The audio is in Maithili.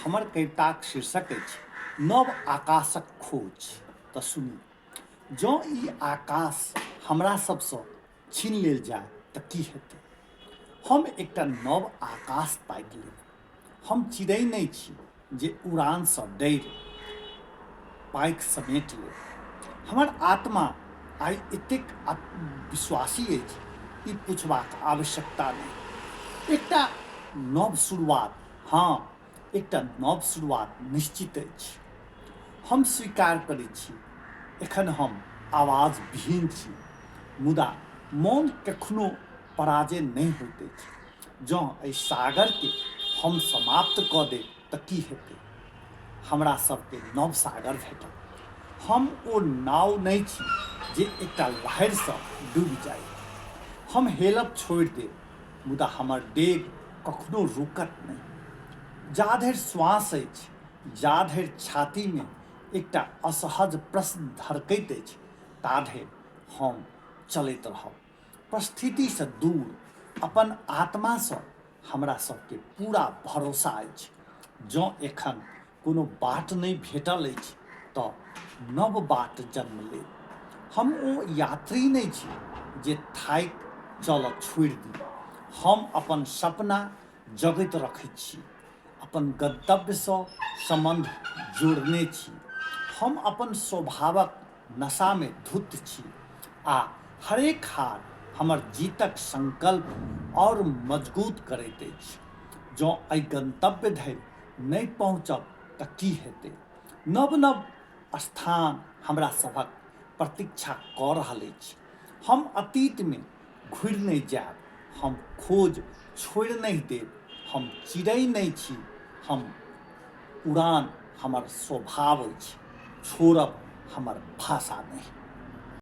हमर कविताक शीर्षक अछि नव आकाशक खोज। तऽ सुनू, जँ ई आकाश हमरा सभसँ छीनि लेल जाय तऽ की हेतै? हम एकटा नव आकाश ताकि लेब। हम चिड़ै नहि छी जे उड़ानसँ डरि पाँखि समेट लेब। हमर आत्मा आइ एतेक आत्मविश्वासी अछि, ई पुछबाक आवश्यकता नहि। एकटा नव शुरुआत, हँ, एकटा नव शुरुआत निश्चित अछि। हम स्वीकार करैत छी, एखन हम आवाज विहीन छी, मुदा मौन कखनो पराजय नहि होइत अछि। जँ एहि सागरकेँ हम समाप्त कऽ देब तऽ की हेतै? हमरा सभकेँ नव सागर भेटत। हम ओ नाव नहि छी जे एकटा लहरिसँ डूबि जाइत। हम हेलब छोड़ि देब, मुदा हमर डेग कखनो रुकत नहि। जाधरि श्वास अछि, जाधरि छातीमे एकटा असहज प्रश्न धड़कैत अछि, ताधरि हम चलैत रहब। परिस्थितिसँ दूर अपन आत्मासँ हमरा सभके पूरा भरोसा अछि। जँ एखन कोनो बाट नहि भेटल अछि तऽ नव बाट जन्म लेत। हम ओ यात्री नहि छी जे थाकि चलऽ छोड़ि दी। हम अपन सपना जगैत रखैत छी। अपन गन्तव्यसँ सम्बन्ध जोड़ने छी। हम अपन स्वभावक नशामे धुत्त छी आ हरेक हार हमर जीतक संकल्प आओर मजगूत करैत अछि। जँ एहि गन्तव्य धरि नहि पहुँचब तऽ की हेतै? नव-नव स्थान हमरा सभक प्रतीक्षा कऽ रहल अछि। हम अतीतमे घुरि नहि जायब। हम खोज छोड़ि नहि देब। हम चिड़ै नहि छी। हम उड़ान हमर स्वभाव अछि। छोड़ब हमर भाषा नहि।